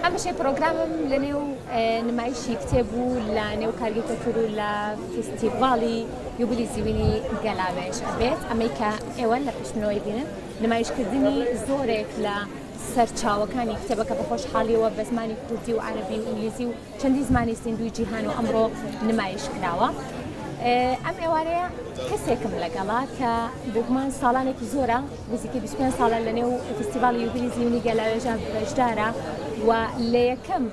ئەم بەشەی پڕۆگرامم لە نێو نمایشی کتێب و لە نێو کارگەی کەلتور و لە فیستیڤاڵی یوبلی زیوینی گەلاوێژ ئەبێت. ئەمەی کە ئێوە لە پشت منەوەی بینن نمایشکردنی زۆرێک لە سەرچاوەکانی کتێبەکە بە خۆشحاڵیەوە بە زمانی کوردی و عەرەبی و ئینگلیزی و چەندین زمانی زیندووی جیهان و ئەمڕۆ نمایش کراوە. ئەم ئێوارەیە کەسێکم لەگەڵە کە بێگومان ساڵانێکی زۆرە نزیکەی 25 ساڵە لە نێو فستیڤاڵی یوبیلی زیونی گەلاوێژە بەشدارە و لە یەکەم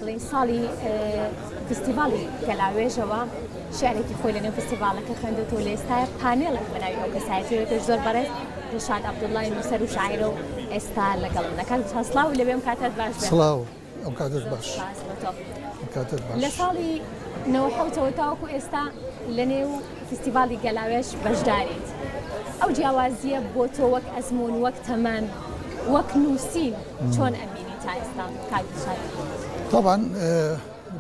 بڵین ساڵی فستیڤاڵی گەلاوێژەوە شعرێکی خۆی لە نێو فستیڤاڵەکە خوێندێتەوە لە ئێستاە پانێڵێک بە ناوی ئەو کەسایەتیەوە پێش زۆر بەڕێز دڵشاد عەبدوڵڵای نووسەر و شاعیرە و ئێستا لەگەڵم دەکات سڵاو لەوێم کاتت باش بێت. سڵاو. ئەو کاتەش باش. لە ساڵی 97ەوە تاوەکو ئێستا لە نێو فیستیڤاڵی گەلاوێژ بەشداریت. ئەو جیاوازییە بۆ تۆ وەک ئەزموون، وەک تەمەن، وەک نووسین چۆن ئەبینی تا ئێستا کاک دڵشاد؟ تەبعەن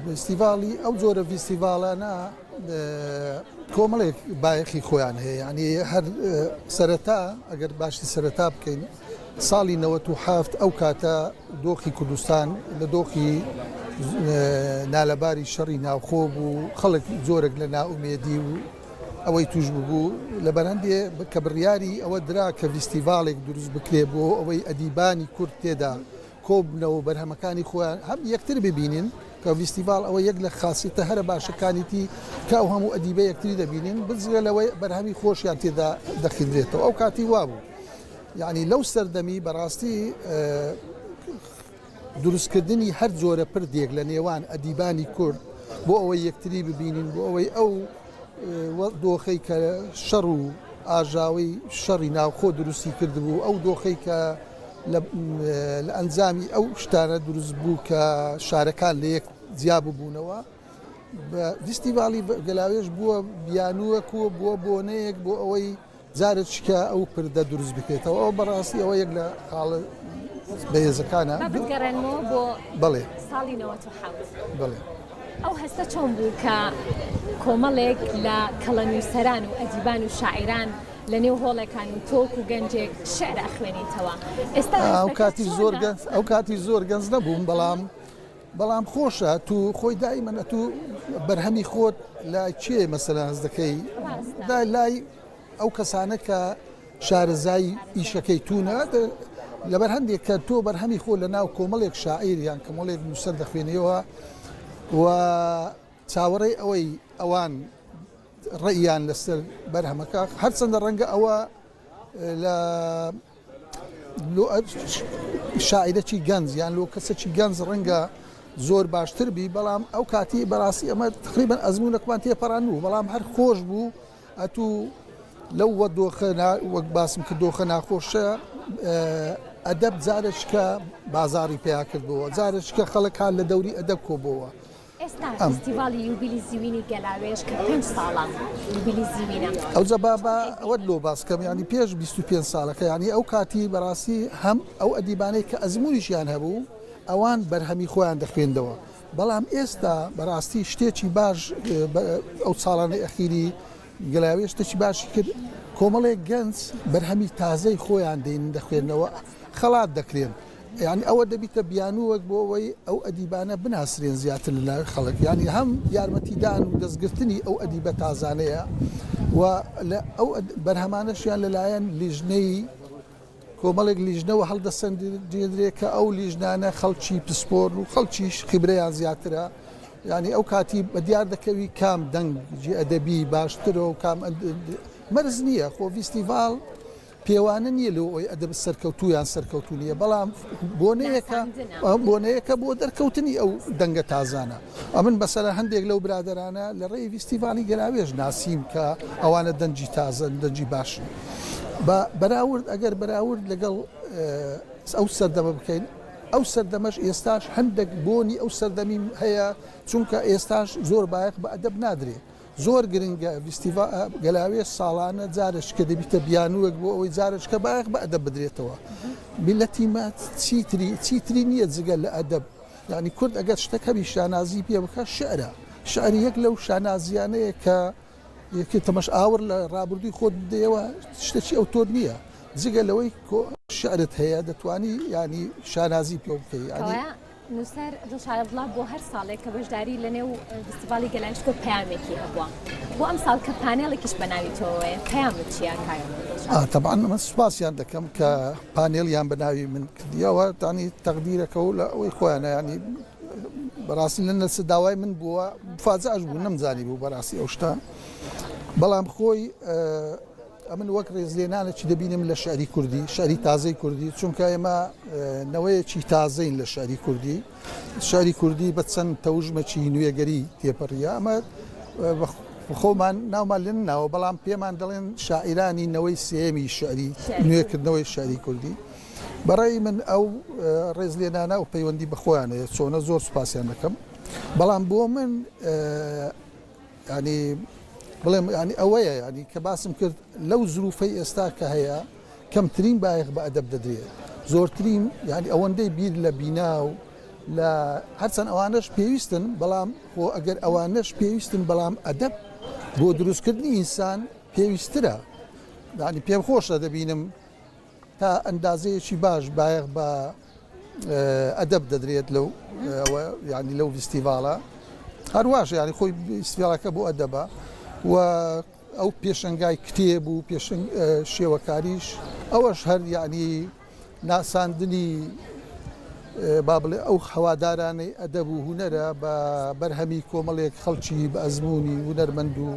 فیستیڤاڵی ئەو جۆرە فیستیڤاڵانە کۆمەڵێک بایەخی خۆیان هەیە یعنی هەر سەرەتا ئەگەر باشی سەرەتا بکەین ساڵی 97 ئەو کاتە دۆخی کوردستان لە دۆخی نالەباری شەڕی ناوخۆ بوو، خەڵک جۆرێک لە نائومێدی و ئەوەی توش ببوو، لەبەرهەندێ کە بڕیاری ئەوە درا کە ڤیستیڤاڵێک دروست بکرێ بۆ ئەوەی ئەدیبانی کورد تێدا کۆببنەوە و بەرهەمەکانی خۆیان هەم یەکتر ببینن، کە ڤیستیڤاڵ ئەوە یەک لە خاسیەتە هەرە باشەکانیتی کە ئەو هەموو ئەدیبە یەکتری دەبینن، بجگە لەوەی بەرهەمی خۆشیان تێدا دەخیندرێتەوە، ئەو کاتی وابوو. یانی لەو سەردەمی بەڕاستی دروستکردنی هەر جۆرە پردێک لە نێوان ئەدیبانی کورد بۆ ئەوەی یەکتری ببینین بۆ ئەوەی ئەو دۆخەی کە شەڕ و ئاژاوەی شەڕی ناوخۆ دروستی کردبوو ئەو دۆخەی کە لە ئەنجامی ئەو شتانە دروست بوو کە شارەکان لە یەک جیا ببوونەوە ڤیستیڤاڵی گەلاوێژ بووە بیانووەک و بووە بۆنەیەک بۆ ئەوەی جارێکیکە ئەو پردە دروست بکرێتەوە ئەوە بەڕاستی ئەوە یەک لە خاڵە بەهێزەکانە. با بتگەڕێنمەوە بۆ بەڵێ. ساڵی 97. بەڵێ. ئەو هەستە چۆن بوو کە کۆمەڵێک لە کەڵەنووسەران و ئەدیبان و شاعیران لە نێو هۆڵێکان و تۆ وەکوو گەنجێک شیعر ئەخوێنیتەوە؟ ئێستا ئەو هەستەکە کاتی زۆر چۆنە؟ گەنج ئەو کاتی زۆر گەنج نەبووم بەڵام بەڵام خۆشە تو خۆی دائیمەن ئەتوو بەرهەمی خۆت لای کێ مەسەلەن هەست دەکەی ڕاستە. لای ئەو کەسانە کە شارەزای ئیشەکەی تونە لەبەر هەندێک کە تۆ بەرهەمی خۆ لە ناو کۆمەڵێک شاعیر یان کەمەڵێک نووسەر دەخوێنیەوە و چاوەڕێی ئەوەی ئەوان ڕێیان لەسەر بەرهەمەکە هەرچەندە ڕەنگە ئەوە لە لۆ شاعیرەکی گەنج یان لۆ کەسێکی گەنج ڕەنگە زۆر باشتر بی بەڵام ئەو کاتی بەڕاستی ئەمە تقریبا ئەزمونەکمان تێپەڕان بوو بەڵام هەر خۆش بوو ئەتوو لەو وە دۆخە وەک باسم کرد دۆخە ناخۆشە ئەدەب جارێککە بازاری پیا کردبووە جارێککە خەڵک هاات لە دەوری ئەدەب کۆبەوە ئێستا فیستیڤاڵی یوبیلی زیوینی گەلاوێژ کە پێنج ساڵە یوبیلی زیوینە. ئەوجا با با ئەوەت لۆ باس کەم یانی پێش 25 ساڵەکە یانی ئەو کاتی بەڕاستی هەم ئەو ئەدیبانەی کە ئەزموونیشیان هەبوو ئەوان بەرهەمی خۆیان دەخوێندەوە بەڵام ئێستا بەڕاستی شتێکی باش ئەو ساڵانەی ئەخیری گەلاوێژ شتێکی باشی کرد کۆمەڵێک گەنج بەرهەمی تازەی خۆیان دێن دەخوێنەوە خەڵات دەکرێن یانی ئەوە دەبیتە بیانووەک بۆ ئەوەی ئەو ئەدیبانە بناسرێن زیاتر لە ناوی خەڵک یانی هەم یارمەتیدان و دەستگرتنی ئەو ئەدیبە تازانەیە و لە ئەو بەرهەمانەشیان لەلایەن لیژنەی کۆمەڵێک لیژنەوە هەڵدەسەندرێ کە ئەو لیژنانە خەڵکی پسپۆر و خەڵکیش خیبرەیان زیاترە یعنی ئەو کاتی بە دیار دەکەوی کام دەنگی ئەدەبی باشترە و کام مەرز نییە خۆ ڤیستیڤاڵ پێوانە نییە لۆ ئەوەی ئەدەب سەرکەوتوو یان سەرکەوتوو نییە، بەڵام بۆنەیەکە بۆنەیەکە بۆ دەرکەوتنی ئەو دەنگە تازانە. ئەمن مەسەلەن هەندێک لەو برادەرانە لە ڕێی ڤیستیڤاڵی گەلاوێژ ناسیم کە ئەوانە دەنگی تازەن، دەنگی باشن. بە بەراورد ئەگەر بەراورد لەگەڵ ئەو سەردەمە بکەین، ئەو سەردەمەش ئێستاش هەندێک بۆنی ئەو سەردەمی هەیە، چونکە ئێستاش زۆر بایەخ بە ئەدەب نادرێ. زۆر گرنگە ڤیستیڤا گەلاوێژ ساڵانە جارێککە دەبیتە بیانووەک بۆ ئەوەی جارێککە بایەخ بە ئەدەب بدرێتەوە. میللەتی مە چیتری چیتری نییە جگە لە ئەدەب. یانی کورد ئەگەر شتەک هەبی شانازی پێ بکا شیعرە. شیعر یەک لەو شانازییانەیە کە یەکێ تەمەش ئاوڕ لە ڕابردووی خۆت بدەیەوە شتێکی ئەوتۆت نییە. جگە لەوەی شعرت هەیە دەتوانی یانی شانازی پێ بکەی یانی. کەوایە نووسەر دڵشاد عەبدوڵا بۆ هەر ساڵێک کە بەشداری لە نێو فیستیڤاڵی گەلایشکۆ پەیامێکی هەبووە بۆ ئەم ساڵ کە پانێڵێکیش بە ناوی تۆوەیە پەیامت چییە کاک دڵشاد؟ تەبعەن من سوپاسیان دەکەم کە پانێڵیان بە ناوی من کردیەوە تانی تەقدیرەکە و لە ئەوەی خۆیانە ینی بەڕاستی لە نەسە داوای من بووە فاجعش بوو نەمزانی بوو بەڕاستی ئەو شتە بەڵام خۆی ئەمن وەک ڕێزلێنانێکی دەبینم لە شعری کوردی، شعری تازەی کوردی، چونکە ئێمە نەوەیەکی تازەین لە شعری کوردی، شعری کوردی بە چەند تەوژمەکی نوێگەری تێپەڕیە، ئەمە خۆمان ناومان لێ ناوە، بەڵام پێمان دەڵێن شاعیرانی نەوەی سێیەمی شعری نوێکردنەوەی شعری کوردی. بەڕای من ئەو ڕێزلێنانە و پەیوەندی بە خۆیان هەیە چۆنە زۆر سوپاسیان دەکەم، بەڵام بۆ من یانی بڵێم یانی ئەوەیە یانی کە باسم کرد لەو زروفەی ئێستا کە هەیە کەمترین بایەخ بە ئەدەب دەدرێت زۆرترین یانی ئەوەندەی بیر لە بینا و لە هەرچەند ئەوانەش پێویستن بەڵام خۆ ئەگەر ئەوانەش پێویستن بەڵام ئەدەب بۆ دروستکردنی ئینسان پێویسترە یانی پێم خۆشە دەبینم تا ئەندازەیەکی باش بایەخ بە ئەدەب دەدرێت لەو یانی لەو فیستیڤاڵە هەرواش یانی خۆی فیستیڤاڵەکە بۆ ئەدەبە و ئەو پێشەنگای کتێب و پێشنگ شێوەکاریش ئەوەش هەر یعنی ناساندنی با بڵێ ئەو هەوادارانەی ئەدەب و هونەرە بە بەرهەمی کۆمەڵێک خەڵکی بە ئەزمموی هونەرمەند و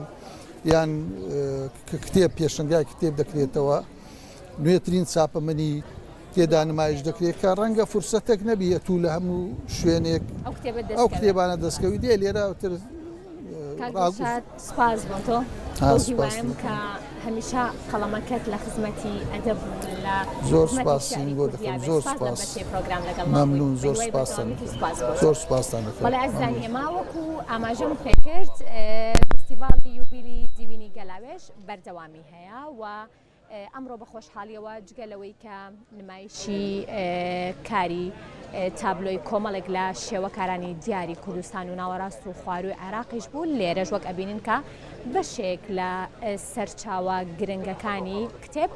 یان کتێب پێشنگای کتێب دەکرێتەوە نوێترین چاپەمەنی تێدا نمایش دەکرێت کە ڕەنگە فرسەتێک نەبی ئەتوو لە هەموو شوێنێک ئەو کتێبانە دەستکەوی دێ لێرە تر سپاس بۆ تۆ هیوایم کە هەمیشە قەڵەمەکەت لە خزمەتی ئەدەب لە زۆر سپاسین بۆ دەکەم زۆر سپاس پرۆگرام لەگەڵ مەمنون زۆر سپاستان زۆر سپاستان دەکەم بەڵێ ئەزیزانی ئێمە وەکو ئاماژەم پێکرد فیستیڤاڵی یوبیلی زیوینی گەلاوێژ بەردەوامی هەیە و ئەمڕۆ بە خۆشحاڵیەوە جگە لەوەی کە نمایشی کاری تابلۆی کۆمەڵێک لە شێوەکارانی دیاری کوردستان و ناوەڕاست و خواروی عێراقیش بوو لێرەش وەک ئەبینن کە بەشێک لە سەرچاوە گرنگەکانی کتێب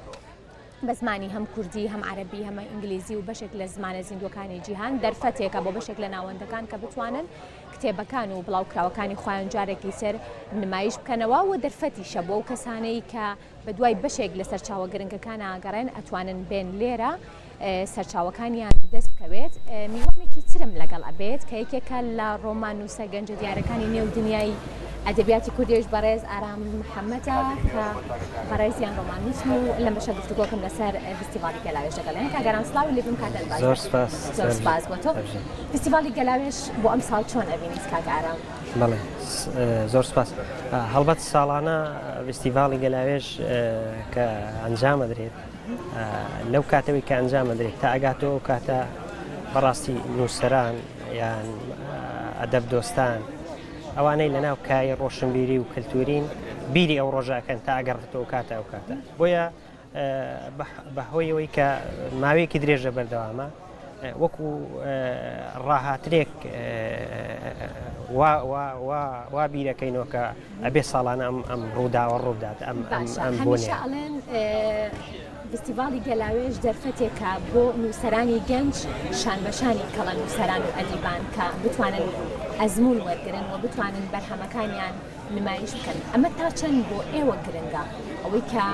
بە زمانی هەم کوردی هەم عەربی هەمە ئینگلیزی و بەشێک لە زمانە زیندوەکانی جیهان دەرفەتێکە بۆ بەشێک لە ناوەندەکان کە بتوانن کتێبەکان و بڵاوکراوەکانی خۆیان جارێکی تر نمایش بکەنەوە و دەرفەتیشە بۆ ئەو کەسانەی کە بە دوای بەشێک لە سەرچاوە گرنگەکان ئەگەڕێن ئەتوانن بێن لێرە سەرچاوەکانیان دەست بکەوێت. میوانێکی ترم لەگەڵ ئەبێت کە یەکێکە لە ڕۆماننووسە گەنجە دیارەکانی نێو دنیای ئەدەبیاتی کوردیش بەڕێز ئارام محەممەدە کە بەڕێزیان ڕۆماننووسن و لەم بەشە گفتوگۆکەم لەسەر فیستیڤاڵی گەلاوێژ لەگەڵیان. کاک ئارام سڵاوی لێ بم کاتت باش. زۆر سپاس. زۆر سپاس بۆ تۆ. فیستیڤاڵی گەلاوێژ بۆ ئەمساڵ چۆن ئەبینیت کاک ئارام؟ بەڵێ زۆر سپاس. هەڵبەت ساڵانە فیستیڤاڵی گەلاوێژ کە ئەنجام ئەدرێت لەو کاتەوەی کە ئەنجام ئەدرێت تا ئەگاتەوە ئەو کاتە بەڕاستی نووسەران یان ئەدەب دۆستان ئەوانەی لەناو کای ڕۆشنبیری و کەلتورین بیری ئەو ڕۆژە ئەکەن تا ئەگەڕێتەوە ئەو کاتە ئەو کاتە بۆیە بە هۆی ئەوەی کە ماوەیەکی درێژە بەردەوامە وەکو ڕاهاتنێک وا بیرەکەینەوە کە ئەبێ ساڵانە ئەم ئەم ڕووداوە ڕووبدات ئەم ئەم بۆنەیە. ئەڵێن فیستیڤاڵی گەلاوێژ دەرفەتێکە بۆ نووسەرانی گەنج شانبەشانی کەڵە نووسەران و ئەدیبان کە بتوانن ئەزموون وەرگرن و بتوانن بەرهەمەکانیان نمایش بکەن ئەمە تا چەند بۆ ئێوە گرنگە ئەوەی کە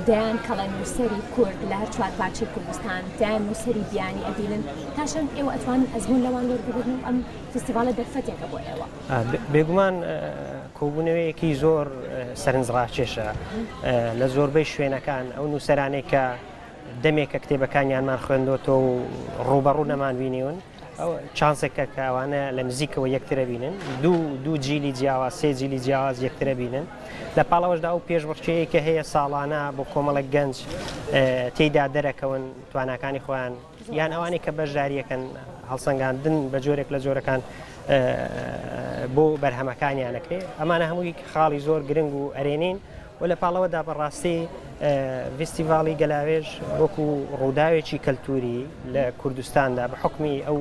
دەیان کەڵە نووسەری کورد لە هەر چوار پارچەی کوردستان دەیان نووسەری بیانی ئەبینن تا چەند ئێوە ئەتوانن ئەزموون لەوان وەربگرن و ئەم فیستیڤاڵە دەرفەتێکە بۆ ئێوە؟ بێگومان کۆبوونەوەیەکی زۆر سەرنجڕاکێشە لە زۆربەی شوێنەکان ئەو نووسەرانەی کە دەمێکە کتێبەکانیانمان خوێندۆتەوە و ڕووبەڕوو نەمانبینیون ئەو چانسێکە کە ئەوانە لە نزیکەوە یەکترە بینن دوو دوو جیلی جیاواز سێ جیلی جیاواز یەکترە بینن لە پاڵەوەشدا ئەو پێشبڕکێیەی کە هەیە ساڵانە بۆ کۆمەڵێک گەنج تێیدا دەرەکەون تواناکانی خۆیان یان ئەوانەی کە بەشداریەکەن هەڵسەنگاندن بە جۆرێک لە جۆرەکان بۆ بەرهەمەکانیانەکرێ ئەمانە هەمووی خاڵی زۆر گرنگ و ئەرێنین و لە پاڵەوەدا بەڕاستی ڤیستیڤاڵی گەلاوێژ وەکو ڕووداوێکی کەلتوری لە کوردستاندا بە حوکمی ئەو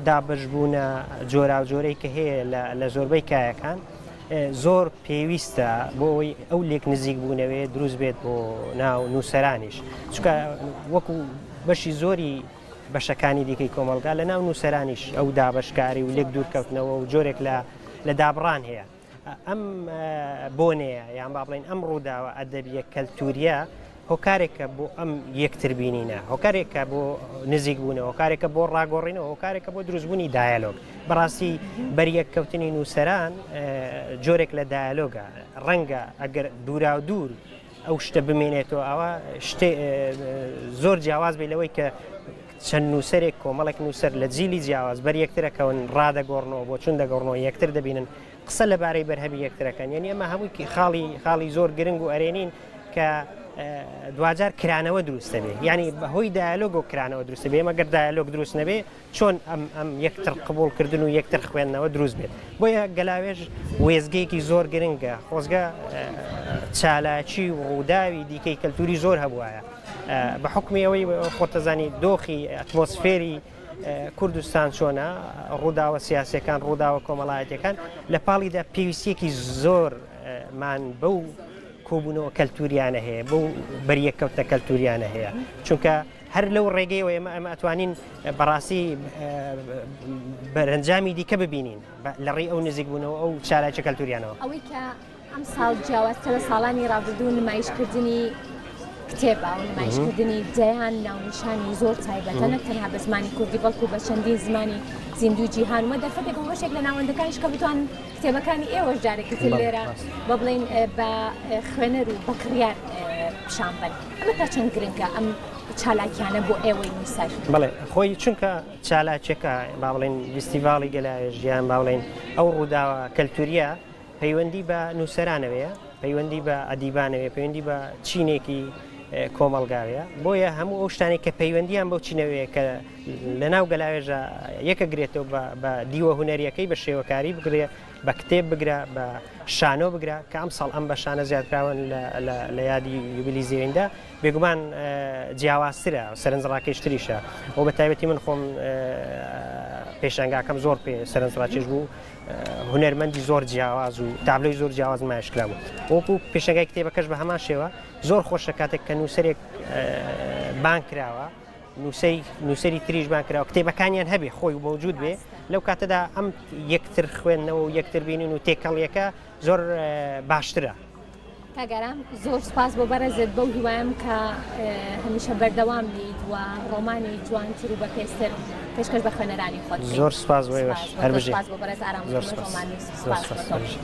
دابەشبوونە جۆراوجۆرەی کە هەیە لە زۆربەی کایەکان. زۆر پێویستە بۆ ئەوەی ئەو لێک نزیک بوونەوەیە دروست بێت بۆ ناو نووسەرانیش چونکە وەکو بەشی زۆری بەشەکانی دیکەی کۆمەڵگا لە ناو نووسەرانیش ئەو دابەشکاری و لێک دوورکەوتنەوە و جۆرێک لە لە دابڕان هەیە ئەم بۆنەیە یان با بڵێین ئەم ڕووداوە ئەدەبیە کەلتوریە هۆکارێکە بۆ ئەم یەکتر بینینە، هۆکارێکە بۆ نزیک بوونەوە، هۆکارێکە بۆ ڕاگۆڕینەوە، هۆکارێکە بۆ دروستبوونی دایەلۆگ. بەڕاستی بەریەککەوتنی نووسەران جۆرێک لە دایەلۆگە. ڕەنگە ئەگەر دووراودوور ئەو شتە بمێنێتەوە ئەوە شتێ زۆر جیاواز بێ لەوەی کە چەند نووسەرێک کۆمەڵێک نووسەر لە جیلی جیاواز بەر یەکترەکەون ڕادەگۆڕنەوە بۆچون دەگۆڕنەوە یەکتر دەبینن قسە لەبارەی بەرهەمی یەکترەکەن یعنی ئەمە هەمووی خاڵی خاڵی زۆر گرنگ و ئەرێنین کە دواجار کرانەوە دروست دەبێ یعنی بەهۆی دایالۆگ و کرانەوە دروست بێ مەگەر دایالۆگ دروست نەبێ چۆن ئەم ئەم یەکتر قبوڵکردن و یەکتر خوێندنەوە دروست بێت بۆیە گەلاوێژ وێزگەیەکی زۆر گرنگە خۆزگە چالاکی و ڕووداوی دیکەی کەلتوری زۆر هەبوایە بە حکمی ئەوەی خۆتەزانی دۆخی ئەتمۆسفێری کوردستان چۆنە، ڕووداوە سیاسیەکان، ڕووداوە کۆمەڵایەتیەکان، لە پاڵیدا پێویستیەکی زۆرمان بەو کۆبوونەوە کەلتوریانە هەیە، بەو بەریەککەوتنە کەلتوریانە هەیە، چونکە هەر لەو ڕێگەیەوە ئێمە ئەمە ئەتوانین بەڕاستی بەرەنجامی دیکە ببینین لە ڕێی ئەو نزیکبوونەوە ئەو چالاکیە کەلتوریانەوە. ئەوەی کە ئەمساڵ جیاوازترە لە ساڵانی ڕابردوو نمایشکردنی کتێبە و نمایشکردنی دەیان ناونیشانی زۆر تایبەتە نەک تەنها بە زمانی کوردی بەڵکو بە چەندین زمانی زیندوو جیهان وە دەرفەتێک بۆ بەشێک لە ناوەندەکانیش کە بتوان کتێبەکانی ئێوەش جارێکی تر لێرە بە بڵین بە خوێنەر و بە کڕیار پیشان بن ئەمە تا چەند گرنگە ئەم چالاکیانە بۆ ئێوەی نووسەر؟ بەڵێ خۆی چونکە چالاکیەکە با بڵێن فیستیڤاڵی گەلاوێژ یان با بڵێن ئەو ڕووداوە کەلتوریە پەیوەندی بە نووسەرانەوەیە، پەیوەندی بە ئەدیبانەوەیە، پەیوەندی بە چینێکی کۆمەڵگاوەیە، بۆیە هەموو ئەو شتانەی کە پەیوەندیان بەو چینەوەیە کە لە ناو گەلاوێژە یەکەگرێتەوە بە دیوە هونەریەکەی بە شێوەکاری بگرێ بە کتێب بگرە بە شانۆ بگرە کە ئەم ساڵ ئەم بەشانە زیادکراون لە یادی یوبیلی زێریندا بێگومان جیاوازترە سەرنجڕاکێشتریشە و بە تایبەتی من خۆم پێشانگاکەم زۆر پێ سەرنجڕاکێش بوو هونەرمەندی زۆر جیاواز و تابلۆی زۆر جیاواز نمایش کرابوو وەکو پێشەنگای کتێبەکەش بە هەمان شێوە زۆر خۆشە کاتێک کە نووسەرێک بان کراوە نووسەی نووسری تریش بان کراوە کتێبەکانیان هەبێ خۆی و مەوجود بێ لەو کاتەدا ئەم یەکتر خوێندنەوە و یەکتر بینین و تێکەڵیەکە زۆر باشترە. کاک ئارام زۆر سوپاس بۆ بەڕێزت بەو هیوایەم کە هەمیشە بەردەوام بیت و ڕۆمانی جوانتر و بەپێزتر پێشکەش بە خوێنەرانی خۆت بکەیت. زۆر سوپاس بۆ ئێوەش هەر بژی. سوپاس بۆ بەڕێز ئارام زۆر سوپاس. ڕۆماننووس. زۆر سوپاس. هەر بژی.